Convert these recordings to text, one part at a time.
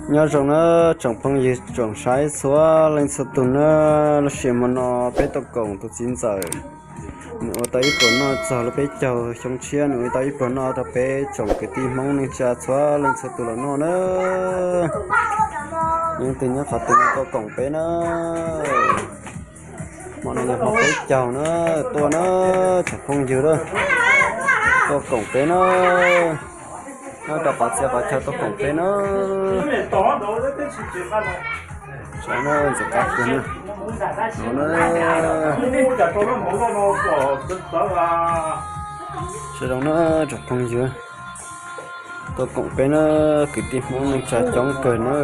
Nyob zoo na tsoom phooj ywg tsoom saib txhua leej txhua tus na, lub sij hawm hmo no peb tuaj koom tus txiv ntxawm, nws ua tau ib pluas noj txog lub peb caug xyoo tshiab, nws ua tau ib pluas noj rau peb tsoom kwv tij Hmoob neej tsa txhua leej txhua tus los noj na. Nyob twg nyob qhov twg no tuaj koom peb na. Hmo no yog hmo peb caug na, tuaj na tsoom phooj ywg na, tuaj koom peb na. Nyob rau qhov txhia qhov chaw tuaj koom peb na. Sawv daws na, ntxim qab kiag na. No na. Sawv daws na tsoom phooj ywg, tuaj koom peb na, kwv tij Hmoob neej tsa coob kawg na.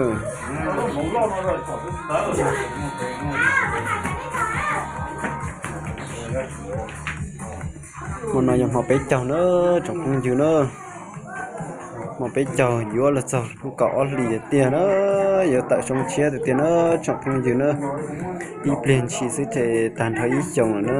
Hmo no yog hmo peb caug na tsoom phooj ywg na. Hmo peb caug yuav los txog kaum ob hlis tiag tiag na, yuav tawm xyoo tshiab tiag tiag na tsoom phooj ywg na. Ib pliag ntshis xwb ces tag nrho ib xyoos lawm na.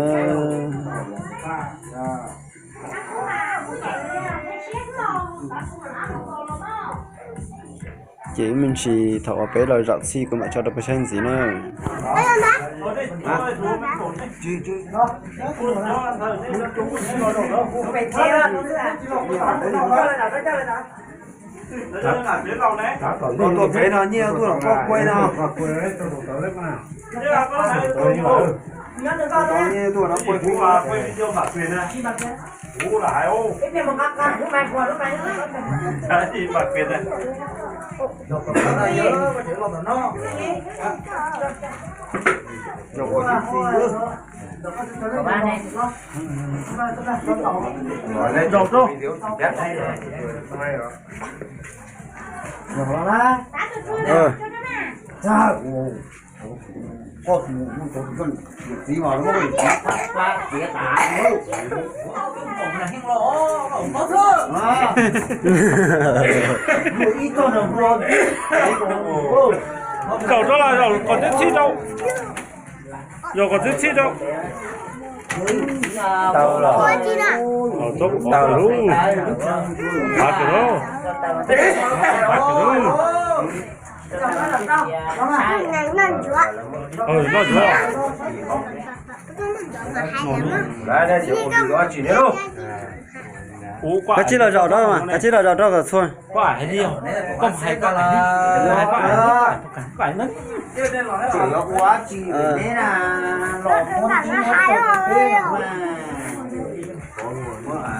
Ces ib me ntsis thaum uas peb los zaum txhij kuv mam tso rau peb saib ntxiv na. Tuaj pem no nyiaj tuaj los koj kuaj no. Nyiaj tuaj los kuaj. Zaum rau los zaum kom twb txhij rau. Zaum kom twb txhij rau. Tau los. Tau lub. Hav kawg lub. Hav kawg lub. Noj ntsuav. Kav tsij los zaum rau, kav tsij los zaum rau kom txhua.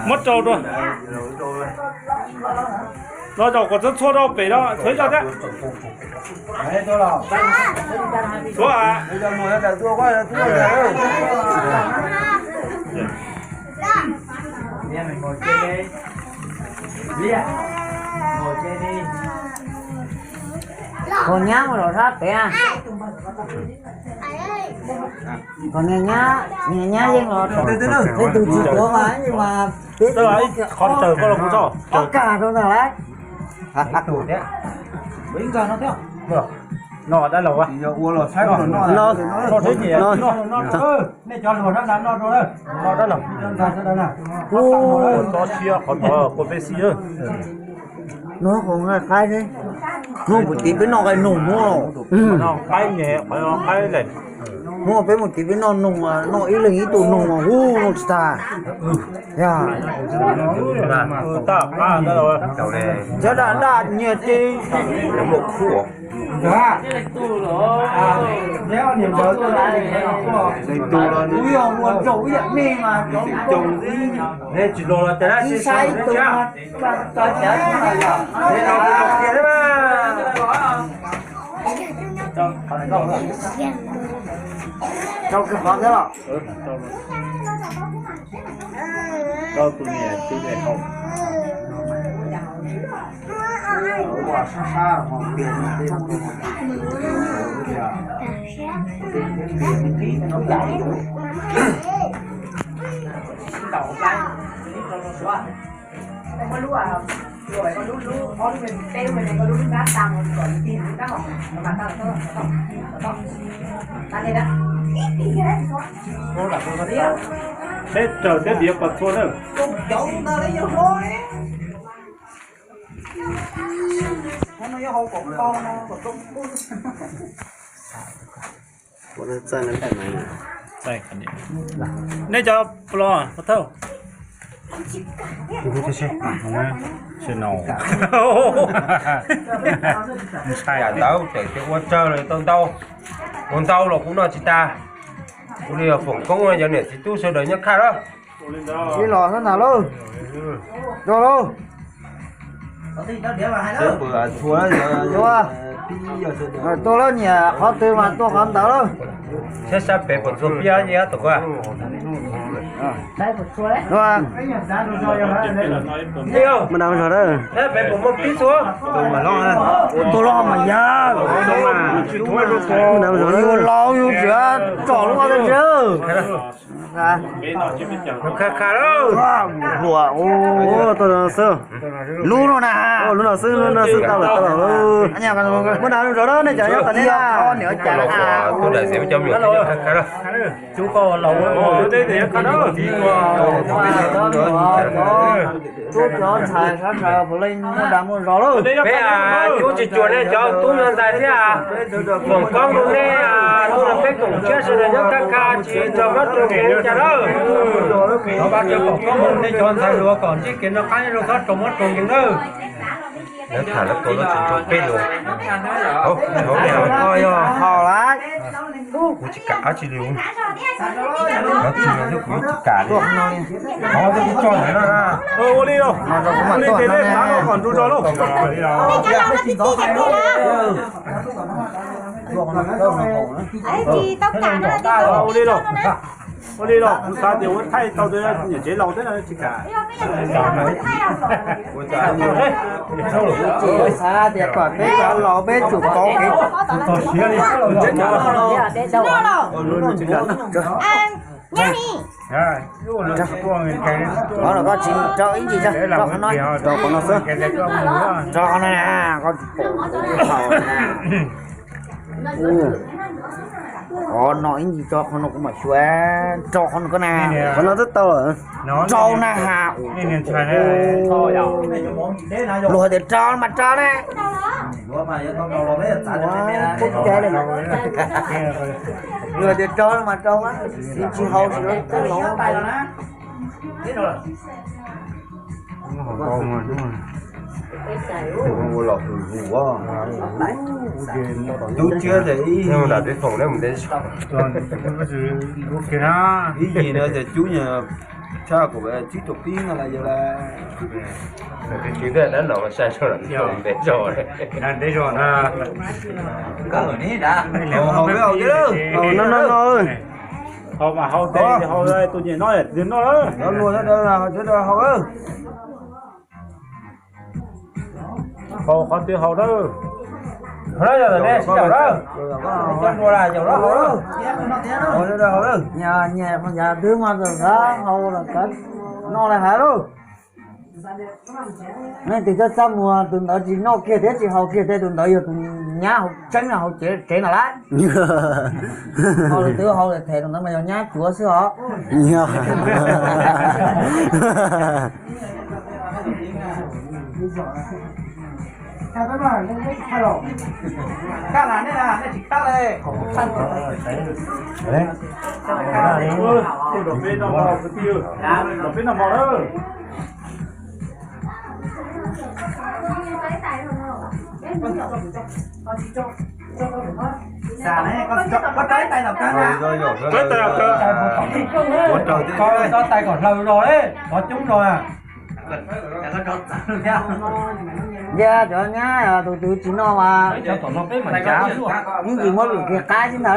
Muab rau rau. No zaum kom txhua txhua rau pem no, txhua ib co thiab. Txhua. Kho nyab mus los sab pem. Kho niag nyab, niag nyab yeej los, peb tus tsis tuav mas mas peb tus qhov tawg koj los kuv tso ob kag rau ntag lauj. No dab laug, no, nej cov hluas no no no dab laug, ua tso siab qhov tod kua peb xij. No qhov nqaij qaib ne, no mus tiv peb noj nqaij noog muab. Qaib nyem qhov qaib lem. Muab peb mus tiv peb noj noog, noj ib leeg ib tug noog mas ub noj tsis tag. Yog, cov daj daj nyiag ces tus los ib yam me mas ib sab ib tug. Rau kawg qhov thiab los. Rau tus niam tus niam hau. Peb raws teb diav pas txhua na. Nej cov los thawj. Ntawd tseem ua tsawg los tau ntau, ua ntau los kuv noj tsis tas. Kuv li foom koob cov niam txiv tub sawv daws nyob khaj lawm. Ib los xwb ntag lauj. Tuaj lauj. Tuaj, tuaj lawm, nyiam qhov twg mas tuaj qhov ntawd lauj. Sab sab pem puas txhua pib os, tom kuv. Mus nram zog lawm. Tus loj mas yog. Mus nram zog lawm. Yus laus yus tseem tsom lub ko tas zog. Hluas, tuaj no xwb. Lub no na. Lub no xwb, lub no xwb, tau lawm, tau lawm. Muaj nram zog lawm, nej cov nyob tas nej na. Tub cov ntxhais sab nraud puav leej muaj dag muaj zog lauj. Peb cub tsis cuag nej cov tub no ntxhais thiab. Foom koob rau nej, tuaj rau peb koom tsiab sawv daws nyob khaj khaj tsis raug mob raug nkeeg li cas lawm. Thov Vajtswv foom koob rau nej cov ntxhais hluas kom ntsib kev noj qab nyob zoo txhob raug mob raug nkeeg lawm. Lawv tham lawv tua lub tsis nrog peb lus. Hauv, hauv, hauv, yog hauv lawm. Kuv tsis kam dab tsi li. Lawv tsis, kuv tsis kam li. Hauv twb tsis tso ntawd na. Ua li lauj, ua li ces nej tav no kom nrug zog lauj. Ua li lauj, ua li lauj, kuv xav tias ua thaij tau tus niam tsev laus thiab no tsis kam. Kuv xav tias kom peb cov laus peb tsum pauv kev. Qhov no koj tsis rau ib ntsis, rau qhov no, rau qhov no, koj tsis pom. Qhov no ib ntsis rau qhov no kuv mam xyuas, rau qhov no koj na. Qhov no twb tau lawm. Rau na has. Luag hais tias rau mas rau na. Luag hais tias rau mas rau, tsis haus tsis los. Ua los hwm hwm. Tub tsiab ces ib nram peb foom neb mus ntev zog. Ib yim no ces cub nyuag tshaj kuv tsib rau pib no las yog las. Tsis tiag dab no sai zog, ntev zog. Ntev zog na. Haus no no no. Haus mas haus tes haus tus nyem no twg noj lawm. Luag sawv daws sawv daws haus lawm. Haus qhov twg haus lawm. Haus lawm yog nej sib yaum lawm. Coj dua las yaum lawm haus lawm. Haus sawv daws haus lawm. Nyem qhov yav twg mas txawm xav haus los kav noj li hav lauj. Nej tus txaj txaj muag tus ntawd tsis noj kiag thiab tsis haus kiag thiab, tus ntawd yog tus nyab haus tseeb no haus tsev no lawm. Haus lawm twb haus lawm them tus ntawd mas yog nyab cuav xwb os. Koj tais kom hlaws zog, qhov coob zog. Yog cov nyab tus twg tsis noj mas ib ntsis muab lwm kiag qab xwb ntag.